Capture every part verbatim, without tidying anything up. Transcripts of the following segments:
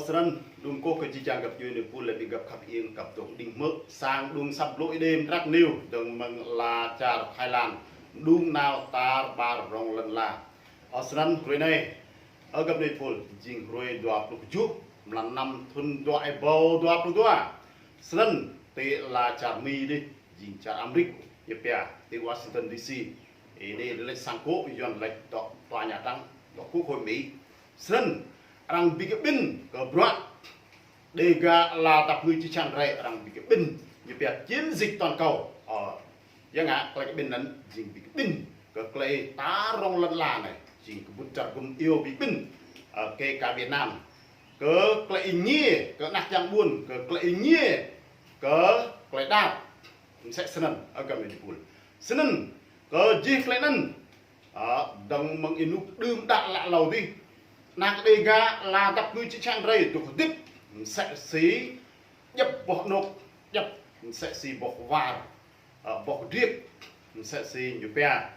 Snăn, đŭng kơ jih jang găp djuê êpul leh bi găp khăp iêng găp dôk đing hmư̆ sang đŭng asăp blŭ Êđê Mdrak News dơ̆ng mơ̆ng ala čar Thái Lan, đŭng nao tar ƀar rŏng lăn ala. Ơ snăn hruê anei, ơ găp djuê êpul, jing hruê dua pluh kjuh, mlan năm thŭn dua êbâo dua pluh dua. Snăn ti ala čar Mi dih, jing čar Amêrik, ñu pia ti Washington D C. Êdei lač sang kŏ, Yuăn lač dŏ tòa Nhà Trắng, dŏ Quốc hội Mỹ. Snăn, arăng bi kƀĭn kơ bruă Dega ala dap kngư čư̆ čhiăng drei arăng bi kƀĭn, ñu pia chiến dịch toàn cầu. Ơ, ya ngă klei kƀĭn anăn jing bi kƀĭn kơ klei tar rŏng lăn ala anei, jing kơ ƀuôn čar gŭm iêu bi kƀĭn, ơ, kơ ka Việt Nam. Kơ klei êngiê, kơ anak yang ƀuôn, kơ klei êngiê, kơ klei đăo. Msĕ snăn, ơ găp djuê êpul. Snăn, kơ jih klei anăn, ơ, dơ̆ng mơ̆ng ênuk đưm đă lă lâo dih, anak Dega ala dap kngư čư̆ čhiăng drei dôk hdĭp msĕ si djăp boh anôk, djăp msĕ si boh war, ơ, boh kdriêk, msĕ si ñu pia,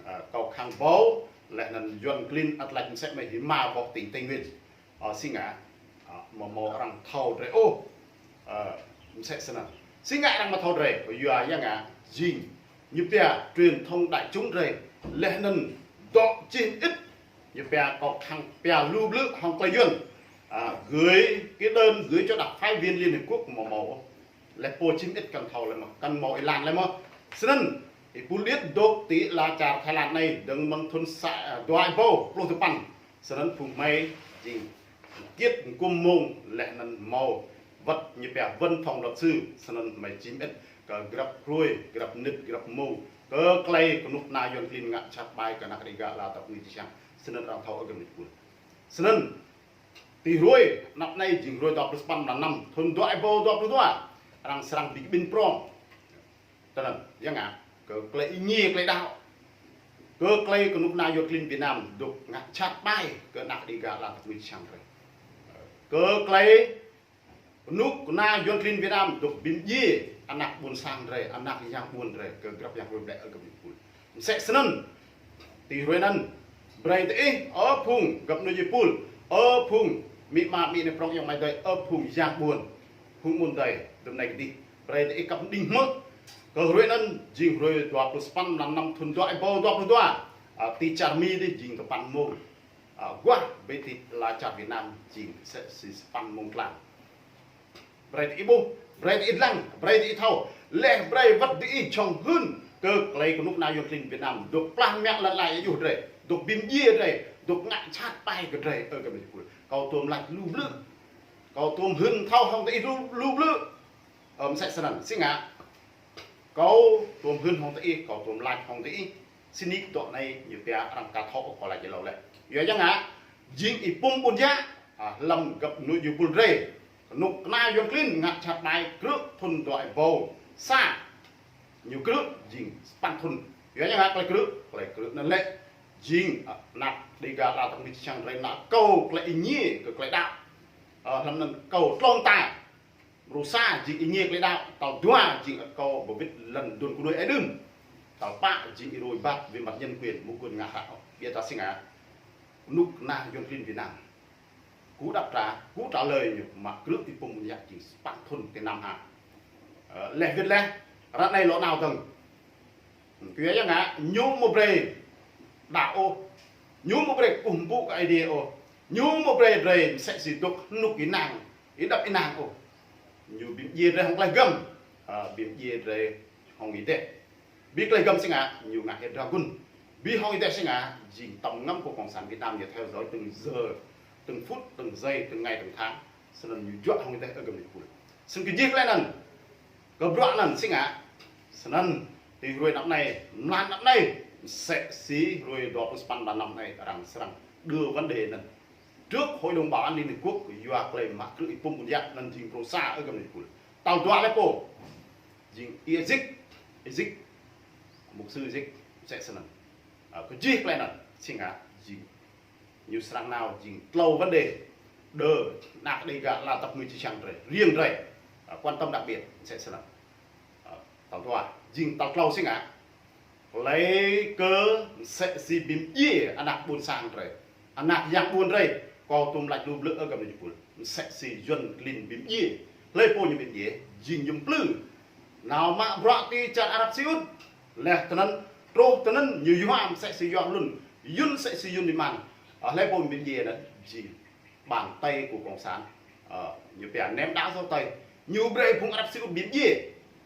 ơ, kâo khăng ƀâo, leh anăn Yuăn klin ăt lač msĕ mơh hima boh tỉnh Tây Nguyên. Ơ, si ngă, ơ, amâo mâo arăng thâo drei ôh. Ơ, msĕ snăn. Si ngă arăng amâo thâo drei, kyua ya ngă, jing ñu pia truyền thông đại chúng drei, leh anăn dŏ čih mơĭt, ñu pia kâo khăng pia lu blư̆ hŏng klei Yuăn, ơ, gửi cái đơn gửi cho đặc phái viên Liên Hiệp Quốc amâo mâo ôh. Leh pô čih mơĭt kăn thâo leh mơh, kăn mâo êlan leh mơh. Snăn, êpul điêt dôk ti ala čar Thái Lan anei, dơ̆ng mơ̆ng thŭn sa, ơ, dua êbâo pluh dua păn. Snăn phung hmei jing kiêt mkŭm mông leh anăn mâo wăt ñu pia văn phòng luật sư, snăn hmei čih mơĭt kơ grăp hruê, grăp mnĭt, grăp mông, kơ klei knŭk kna Yuăn klin ngă jhat ƀai kơ anak Dega ala dap kngư čư̆ čhiăng. Snăn arăng thâo ơ găp djuê êpul. Snăn, ti hruê, anăp anei jing hruê dua pluh sa păn mlan năm, thŭn dua êbâo dua pluh dua, arăng srăng bi kƀĭn prŏng. Snăn, ya ngă, kơ klei êngiê klei đăo. Kơ klei knŭk kna Yuăn klin Việt Nam dôk ngă jhat ƀai kơ anak Dega ala dap kngư čư̆ čhiăng drei. Kơ klei knŭk kna Yuăn klin Việt Nam dôk bi mdjiê anak ƀuôn sang drei, anak yang ƀuôn drei, kơ grăp yang hruê blĕ ơ găp djuê êpul. Msĕ snăn, ti hruê anăn, brei diih, ơ phung găp djuê êpul, ơ phung amĭ ama, amĭ anei prŏng ayŏng amai adei, ơ phung yang ƀuôn, phung amuôn adei, dŭm anei kdih, brei diih kăp đing hmư̆, kơ hruê anăn, jing hruê dua pluh sa păn mlan năm thŭn dua êbâo dua pluh dua, ơ, ti čar Mi dih jing dua păn mông. Ơ, aguah bi ti ala čar Việt Nam jing msĕ si sa păn mông tlam. Brei diih ƀuh, brei diih dlăng, brei diih thâo. Leh brei wăt diih jhŏng hưn kơ klei knŭk kna Yuăn klin Việt Nam dôk plah mă lăn ala êa juh drei, dôk bi mdjiê drei, dôk ngă jhat ƀai kơ drei, ơ găp djuê êpul. Kâo tuôm lač lu blư̆. Kâo tuôm hưn thâo hŏng diih lu, lu blư̆. Ơ, msĕ snăn, si ngă. Kâo tuôm hưn hŏng diih, kâo tuôm lač hŏng diih. Snăn dŏ anei ñu pia arăng ka thâo kâo lač êlâo leh. Yua ya ngă, jing êpum ƀuôn yă, ơ, hlăm găp djuê êpul drei. Knŭk kna Yuăn klin ngă jhat ƀai krư̆ thŭn dua êbâo sa. Ñu krư̆ jing sa păn thŭn. Yua ya ngă klei krư̆, klei krư̆ anăn lĕ. Jing, ơ, anak Dega ala dap kngư čư̆ čhiăng drei nao akâo klei êngiê kơ klei đăo. Ơ, hlăm anăn akâo tlâo mta. Mrô sa jing êngiê klei đăo, tal dua jing akâo bi wĭt lăn dŭn knuih aê đưm. Tal pă jing êrô êbat về mặt nhân quyền, amâo guôn ngă hră ôh. Ƀiădah si ngă, knŭk kna Yuăn klin Việt Nam. Kơ đăp tra, kơ trả lời ñu, mă krư̆ êpum ƀuôn yă jing sa păn thŭn ti năm ha. Ơ, leh wĭt leh, ară anei lŏ nao dơ̆ng. Kyua ya ngă, ñu amâo brei đăo ôh. Ñu amâo brei kkuh mpŭ kơ Aê Diê ôh. Ñu amâo brei drei msĕ si dôk hnŭk ênang, êđăp ênang ôh. Ñu bi mdjiê drei hŏng klei hgăm, ơ, bi mdjiê drei hŏng êdeh. Bi klei hgăm si ngă, ñu ngă êa dragun. Bi hŏng êdeh si ngă, jing tăm ngăm kơ Cộng sản Việt Nam ñu theo dõi từng giờ, từng phút, từng giây, từng ngày, từng tháng. Snăn ñu juă hŏng êdeh ơ găp djuê êpul. Snăn kơ jih klei anăn, kơ bruă anăn si ngă, snăn ti hruê anăp anei, mlan anăp anei, msĕ si hruê dua pluh sa păn mlan năm anei, arăng srăng đưa vấn đề anăn trước Hội đồng Bảo an Liên Hiệp Quốc, yua klei mă krư̆ êpum ƀuôn yă anăn jing mrô sa ơ găp djuê êpul. Tal dua leh pô, jing Y-Zik, Y-Zik, mục sư Y-Zik, msĕ snăn. Ơ, kơ jih klei anăn, si ngă, jing ñu srăng nao jing tlâo vấn đề. Đơ, anak Dega ala dap kngư čư̆ čhiăng drei, riêng drei, ơ, quan tâm đặc biệt, msĕ snăn. Ơ, tal dua, jing tal tlâo si ngă. Klei kơ msĕ si bi mdjiê anak ƀuôn sang drei. Anak yang ƀuôn drei, kâo tuôm lač lu blư̆ ơ găp djuê êpul. Msĕ si Yuăn klin bi mdjiê. Hlei pô ñu bi mdjiê, jing ñu mplư. Nao mă bruă ti čar Arab Saudi. Leh tinăn, truh tinăn ñu yua msĕ si yua hlŭn. Yuăn msĕ si Yuăn êman. Ơ, hlei pô bi mdjiê anăn, jing bàn tay của cộng sản. Ơ, ñu pia ném đá giấu tay. Ñu brei phung Arab Saudi bi mdjiê.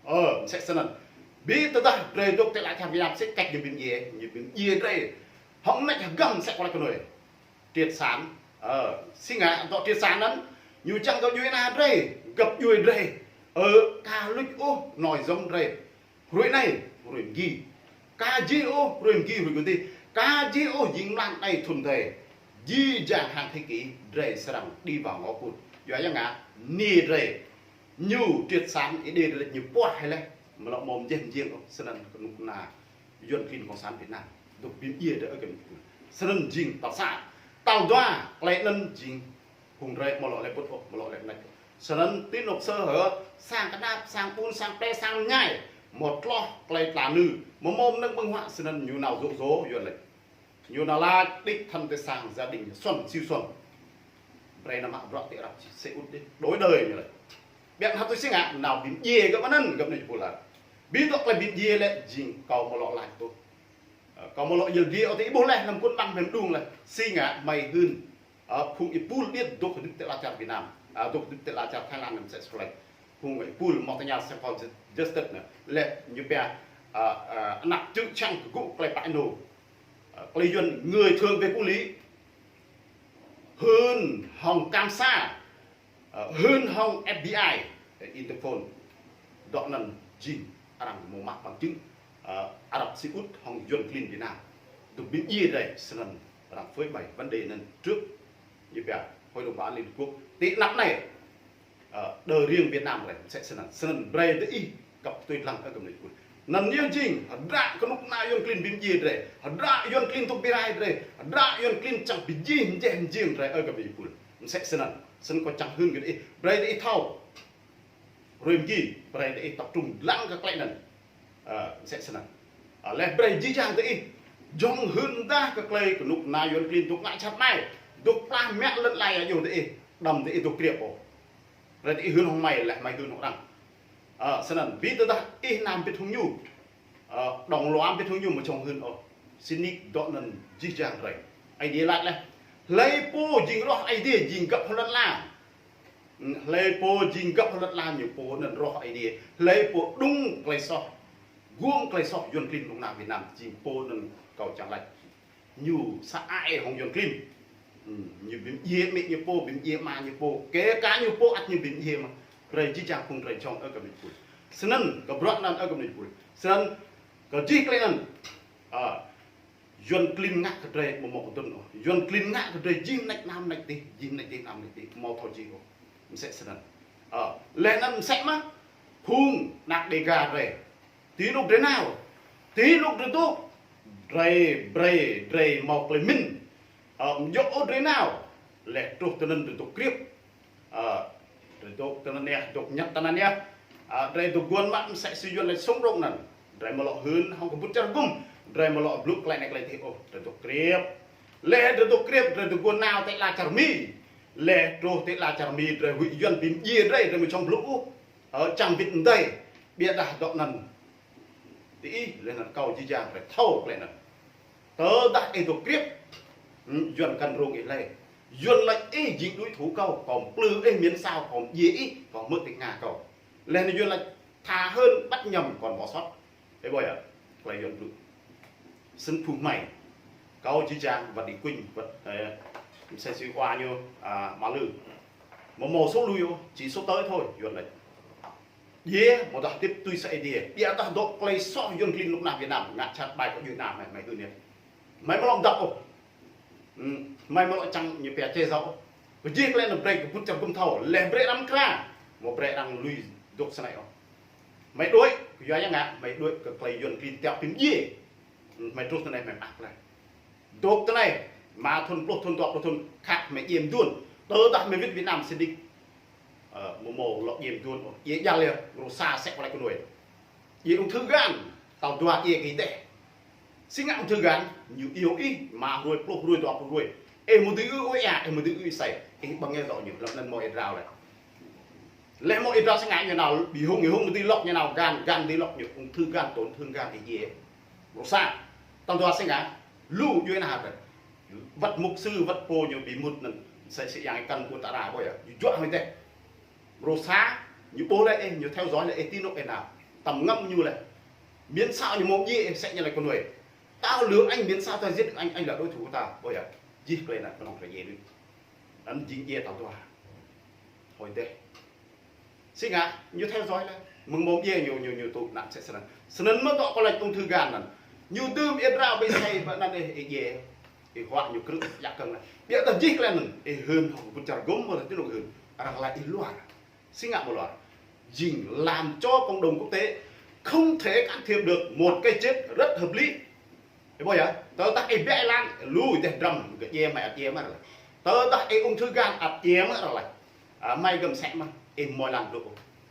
Ơ, msĕ snăn. Bi tơdah drei dôk ti lăn čar Việt Nam sĭt kĕč ñu bi mdjiê, ñu bi mdjiê drei. Hŏng mnêč hgăm msĕ kơ lĕ knuê. Triệt sản. Ơ, si ngă dŏ triệt sản anăn, ñu čiăng dŏ djuê ana drei, găp djuê drei. Ơ, ka luč ôh, nôi giống drei. Hruê anei, hruê mgi. Ka jih ôh, hruê mgi, hruê mgi. Ka jih ôh, jing mlan anei thŭn drei. Jih jang hàng thế kỷ, drei srăng đi vào ngõ cụt. Yua ya ngă, ni drei. Ñu triệt sản, êdei drei ñu puah hĕ leh. Mlŏ mâo mjeh mjiêng ôh, snăn knŭk kna Yuăn klin cộng sản Việt Nam. Dôk bi mdjiê drei ơ kơ mkul. Snăn jing tal sa. Tal dua, klei anăn jing phung drei mlŏ lĕ pŭt ôh, mlŏ lĕ mnêč ôh. Snăn ti anôk sơ hơ, sang knap, sang ƀun, sang ple, sang mñai. Mâo tloh klei tla nư. Mâo mâo mnơ̆ng ƀơ̆ng huă, snăn ñu nao dôk dôk Yuăn lĕ. Ñu nao lač đĭ thăn ti sang gia đình Xuân, Siu Xuân. Brei nao mă bruă ti Arab Saudi dih. Đổi đời ñu lĕ. Biă hăt tui si ngă, nao bi mdjiê găp anăn, găp anei pula. Bi dŏ klei bi mdjiê lĕ, jing kâo mlŏ lač tŭ. Ơ, kâo mlŏ yăl dliê ôh ti ih ƀuh leh, năm kŭn ƀăng mem đung leh. Si ngă, hmei hưn. Ơ, phung êpul điêt dôk hdĭp ti lăn čar Việt Nam. Ơ, dôk hdĭp ti lăn čar Thái Lan năm sĕ splek. Phung êpul mâo tơñal sĕ kâo jơ-, jơ stêt nă. Leh ñu pia, ơ, ơ, anak čư̆ čhiăng kơ gŭ klei pă ênô. Ơ, klei Yuăn người thường về công lý. Hưn hŏng kam sa. Ơ, hưn hŏng F B I, ơ, Interpol. Dŏ anăn jing arăng mâo mă bằng chứng. Ơ, Arab Saudi hŏng Yuăn klin Việt Nam. Dôk bi mdjiê drei snăn arăng phơi bày vấn đề anăn trước. Ñu pia Hội đồng Bảo an Liên Hợp Quốc. Ti anăp anei, ơ, đơ riêng Việt Nam leh, msĕ snăn. Snăn brei diih kăp tui dlăng ơ kơ mnêč pul. Anăn ñu jing, hdră knŭk kna Yuăn klin bi mdjiê drei. Hdră Yuăn klin dôk bi rai drei. Hdră Yuăn klin čiăng bi jih mjeh mjiêng drei ơ kơ mnêč pul. Msĕ snăn. Snăn kâo čiăng hưn kơ diih. Brei diih thâo. Hruê mgi, brei diih tập trung dlăng kơ klei anăn. Ơ, msĕ snăn. Ơ, leh brei jih jang diih. Jhŏng hưn mdah kơ klei knŭk kna Yuăn klin dôk ngă jhat hmei. Dôk plah mă lăn ala êa juh diih. Đăm diih dôk kriêp ôh. Brei diih hưn hŏng hmei, leh hmei hưn hŏng arăng. Ơ, snăn, bi tơdah ih nao mbĭt hŏng ñu. Ơ, đŏng lua mbĭt hŏng ñu amâo jhŏng hưn ôh. Sĭt nik dŏ anăn jih jang drei. Aê Diê lač leh. Hlei pô jing roh Aê Diê jing găp hŏng lăn ala. Hlei pô jing găp hŏng lăn ala ñu pô anăn roh Aê Diê. Hlei pô đŭng klei soh. Guôm klei soh Yuăn klin knŭk kna Việt Nam jing pô anăn kâo čiăng lač. Ñu sa ai hŏng Yuăn klin. Hm, ñu bi mdjiê amĭ ñu pô, bi mdjiê ama ñu pô. Kể cả ñu pô ăt ñu bi mdjiê mơh. Brei jih jang phung drei jhŏng ơ kơ mnêč pul. Snăn, kơ bruă anăn ơ kơ mnêč pul. Snăn, kơ jih klei anăn. Ơ, Yuăn klin ngă kơ drei amâo mâo kdŭn ôh. Yuăn klin ngă kơ drei jih mnêč anăn mnêč dih, jih mnêč dih anăn mnêč dih, amâo thâo jih ôh. Msĕ snăn. Ơ, leh anăn msĕ mơh, phung anak Đêga drei. Ti anôk drei nao. Ti anôk drei dôk. Drei, brei, drei mâo klei mĭn. Ơ, amâo djŏ ôh drei nao. Leh truh tinăn drei dôk kriêp. Ơ, drei dôk tinăn yơh, dôk ñăt tinăn yơh. Ơ, drei dôk guôn mă msĕ si Yuăn lač sống rộng anăn. Drei amâo lŏ hưn hŏng kbŭt čar hgŭm. Drei amâo lŏ blŭ klei anei klei dih ôh. Drei dôk kriêp. Leh drei dôk kriêp, drei dôk guôn nao ti lăn čar Mi. Leh truh ti lăn čar Mi, drei huĭ Yuăn bi mdjiê drei, drei amâo jhŏng blŭ ôh. Ơ, čiăng wĭt mdei. Ƀiădah dŏ anăn. Diih, leh anăn kâo jih jang drei thâo klei anăn. Tơdah ih dôk kriêp, hm, Yuăn kăn rông ih lei. Yuăn lač ih jing đối thủ kâo, kâo mplư ih, miễn sao kâo mdjiê ih, kâo hmư̆ ti knga kâo. Leh anăn Yuăn lač tha hưn bắt nhầm còn bỏ sót. Ih ƀuh yơh, klei Yuăn blŭ. Snăn phung hmei. Kâo jih jang wăt Y Quynh, wăt, ơ, msĕ si wa ñu, a, Ama Lư. Amâo mâo số lui ôh, chỉ số tới thôi, Yuăn lač. Djiê, amâodah hdĭp tui si Aê Diê. Ƀiădah dŏ klei soh Yuăn klin knŭk kna Việt Nam, ngă jhat ƀai kơ djuê ana hmei, hmei hưn yơh. Hmei amâo lŏ mdăp ôh. Hm, hmei amâo lŏ čiăng ñu pia čê zâo ôh. Kơ jih klei anăn brei kbŭt čar hgŭm thâo, leh brei arăng mkra. Amâo brei arăng lui dôk snei ôh. Hmei đuĕ, kyua ya ngă, hmei đuĕ kơ klei Yuăn klin tiŏ bi mdjiê. Hm, hmei truh tinei hmei mơak leh. Dôk tinei, êma thŭn, pluh thŭn, dua pluh thŭn, khă hmei djiê mduôn. Tơdah hmei wĭt Việt Nam sĭt nik. Ơ, amâo mâo lŏ djiê mduôn ôh. Djiê djăl yơh, rô sa sĕ klei knuê. Djiê ung thư gan, tal dua djiê kơ êdeh. Si ngă ung thư gan, ñu iêu ih, êma hruê, pluh hruê, dua pluh hruê. Ih mâo dưi ư ôh êa, ih mâo dưi ư êsei. Ih ƀơ̆ng êa dŏ ñu, hlăm anăn mâo êa drao leh. Leh mâo êa drao si ngă ñu nao, bi hung, bi hung mâo dưi lŏk ñu nao, gan, gan dưi lŏk ñu, ung thư gan, tổn thương gan, ih djiê. Mrô sa, tal dua si ngă, lu djuê ana hă. Wăt mục sư, wăt pô ñu bi mŭt anăn, msĕ si yang ih kăn ƀuôn ta ra, ƀuh yơh, ñu juă hŏng ih deh. Mrô sa, ñu ƀuh leh ih, ñu theo dõi leh ih ti anôk ih nao. Tăm ngăm ñu leh. Miễn sao ñu mâo mdjiê ih, msĕ ñu lač knuê. Tao lừa anh, miễn sao tao giết anh, anh là đối thủ của tao. Ƀuh yơh, jih klei anăn knŏng klei djiê đuč. Anăn jing djiê tal dua. Hŏng ih deh. Si ngă, ñu theo dõi leh. Mơ̆ng mâo mdjiê ñu, ñu, ñu tŭ anăn msĕ snăn. Snăn mơh dŏ kâo lač ung thư gan anăn. Ñu dưm êa drao bi êsei ƀơ anăn ih, ih djiê. Ih huă ñu krư̆ yak kơ̆ng leh. Ƀiădah jih klei anăn, ih hưn hŏng ƀuôn čar gŭm mơh ti anôk hưn. Arăng lač ih luar. Si ngă mâo luar. Jing làm cho cộng đồng quốc tế không thể can thiệp được một cái chết rất hợp lý. Ih ƀuh yơh, tơdah ih ƀiă êlan, lu ih deh drăm, gơ̆ djiê mă ăt djiê mă arăng lač. Tơdah ih ung thư gan ăt djiê mă arăng lač. A, hmei gơ̆ msĕ mơh, ih mâo êlan blŭ.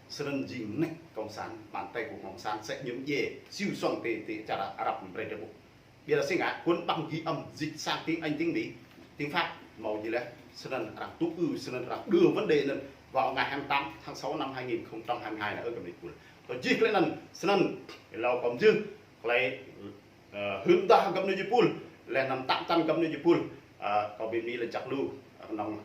Snăn jing mnêč cộng sản, bàn tay của cộng sản msĕ ñu mdjiê, siu suăng ti, ti čar Arab brei drei ƀuh. Ƀiădah si ngă, cuốn băng ghi âm dịch sang tiếng Anh, tiếng Mỹ, tiếng Pháp, mâo jih leh, snăn arăng tŭ ư, snăn arăng đưa vấn đề anăn vào ngày hai mươi tám tháng sáu năm hai nghìn không trăm hai mươi hai anei ơ găp ni jih pul. Tơ jih klei anăn, snăn, êlâo kâo mjưh, klei, ơ, hưn mdah găp ni jih pul, leh anăn tăm tăn găp ni jih pul, ơ, kâo bi mni lač jăk lu, ơ, knŏng